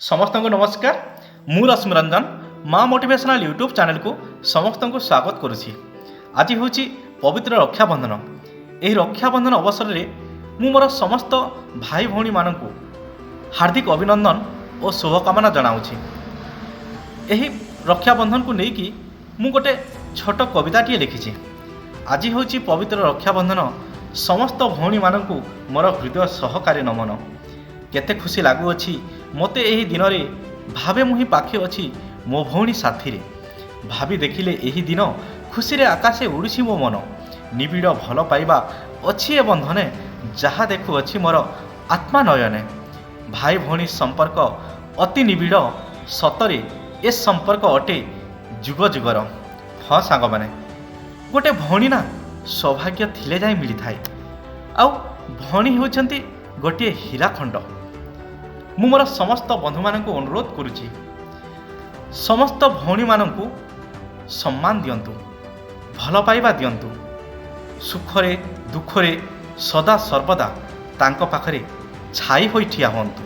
ସମସ୍ତଙ୍କୁ ନମସ୍କାର। ମୁଁ ରଶ୍ମି ରଞ୍ଜନ, ମା ମୋଟିଭେସନାଲ୍ ୟୁଟ୍ୟୁବ୍ ଚ୍ୟାନେଲକୁ ସମସ୍ତଙ୍କୁ ସ୍ୱାଗତ କରୁଛି। ଆଜି ହେଉଛି ପବିତ୍ର ରକ୍ଷାବନ୍ଧନ। ଏହି ରକ୍ଷାବନ୍ଧନ ଅବସରରେ ମୁଁ ମୋର ସମସ୍ତ ଭାଇ ଭଉଣୀମାନଙ୍କୁ ହାର୍ଦ୍ଦିକ ଅଭିନନ୍ଦନ ଓ ଶୁଭକାମନା ଜଣାଉଛି। ଏହି ରକ୍ଷାବନ୍ଧନକୁ ନେଇକି ମୁଁ ଗୋଟେ ଛୋଟ କବିତାଟିଏ ଲେଖିଛି। ଆଜି ହେଉଛି ପବିତ୍ର ରକ୍ଷାବନ୍ଧନ, ସମସ୍ତ ଭଉଣୀମାନଙ୍କୁ ମୋର ହୃଦୟ ସହକାରେ ନମନ। କେତେ ଖୁସି ଲାଗୁଅଛି ମୋତେ ଏହି ଦିନରେ, ଭାବେ ମୁହିଁ ପାଖେ ଅଛି ମୋ ଭଉଣୀ ସାଥିରେ। ଭାବି ଦେଖିଲେ ଏହି ଦିନ ଖୁସିରେ ଆକାଶେ ଉଡ଼ୁଛି ମୋ ମନ। ନିବିଡ଼ ଭଲ ପାଇବା ଅଛି ଏ ବନ୍ଧନେ, ଯାହା ଦେଖୁଅଛି ମୋର ଆତ୍ମା ନୟନେ। ଭାଇ ଭଉଣୀ ସମ୍ପର୍କ ଅତି ନିବିଡ଼, ସତରେ ଏ ସମ୍ପର୍କ ଅଟେ ଯୁଗ ଯୁଗର। ହଁ ସାଙ୍ଗମାନେ, ଗୋଟେ ଭଉଣୀ ନା ସୌଭାଗ୍ୟ ଥିଲେ ଯାଇ ମିଳିଥାଏ, ଆଉ ଭଉଣୀ ହେଉଛନ୍ତି ଗୋଟିଏ ହୀରାଖଣ୍ଡ। ମୁଁ ମୋର ସମସ୍ତ ବନ୍ଧୁମାନଙ୍କୁ ଅନୁରୋଧ କରୁଛି, ସମସ୍ତ ଭଉଣୀମାନଙ୍କୁ ସମ୍ମାନ ଦିଅନ୍ତୁ, ଭଲ ପାଇବା ଦିଅନ୍ତୁ, ସୁଖରେ ଦୁଃଖରେ ସଦା ସର୍ବଦା ତାଙ୍କ ପାଖରେ ଛାଇ ହୋଇ ଠିଆ ହୁଅନ୍ତୁ।